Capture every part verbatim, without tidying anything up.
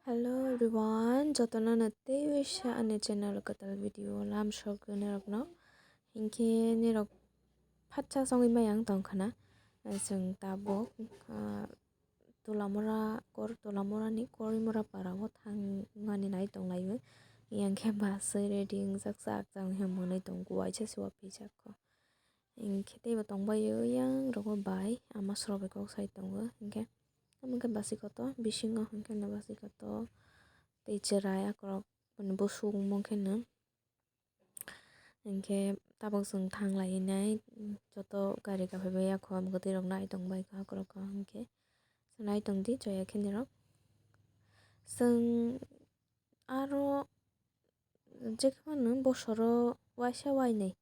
Hello everyone, jotono no tei waisa ani channel kwtal video lam sok norokno. Hinkhe nirok phatsa songwi maya wng tong khana. Chwng tabuk, ah, Tulamura kor, Tulamura ni Korimura para o thangmani nai tong lai o. Yang khe bus ready wngjak jak jak wngwi tong waisa se uaphijak kho. Hinkhe teibo tong bai o yang rogo bai ama srok bai kok sai tongo. Hinkhe tamo khe basi koto bisingo hinkhe no basi koto tei cherai akorok bosong mokhe no. Hinkhe tabuk chwng thang lai nai joto gari kaphai bai yakho mwkhwtwi rok nai tong bai kha akorok kha hinkhe nai tong di joya khe nirok. Chwng aro jekhe phano bosoro waisa wainwi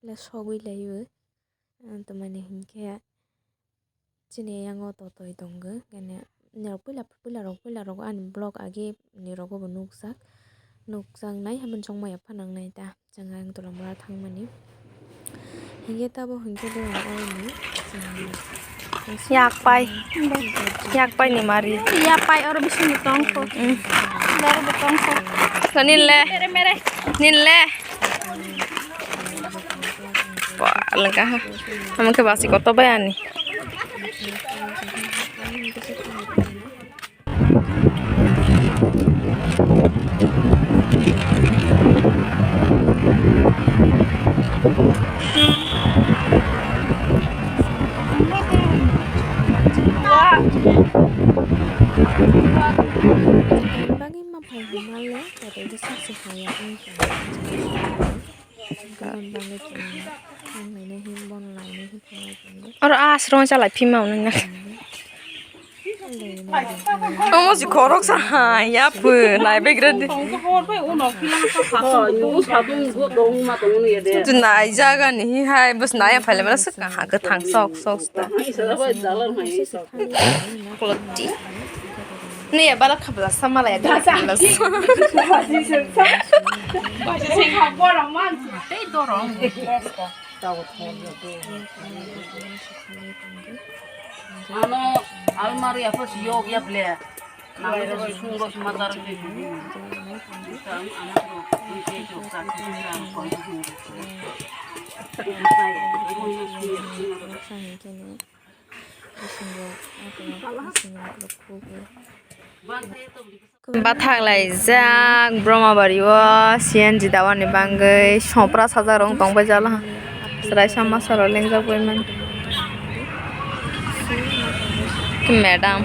le sogwi lai o. Ang tongmani hinkhe chini yango totoi tongo, kene nirok puila, puila rok, puila rok ani vlog agi ni rogo bo nukjak, nukjak nai, haboni chongmaya phano wngnai ta, chwng ang Tulamura thangmani. Hinkhe tabo hinkhe bo ang oroni, chwng Yak pai. Yak pai ni mari. Yak pai oro bisingo tongkho. Mm. Bero bo tongkho. To nile. Mere, mere. Nile. Ba, lega ha. Amo khe basi koto bai ani. Bagwi ma phai hwnmale, kotor bwswk se haya wng tong. Oro asrong chalai phima hwnwi na. Omo si khorok sa ha ya phu nai begra di. Nai jaga ni hi hai bus nai phai le mara sik ha ga thang sok sok sta. Ni ya bara khabla sa mala ya. Tei dorong. Ano almari apa sih yok ya ble. Nang itu sungguh semadar gitu. Bathang laijak Brahmabari o C N G dawani bangwi sopra sajak rok tongbai jala. Chwrai sama soro lengjak bai man. Madam.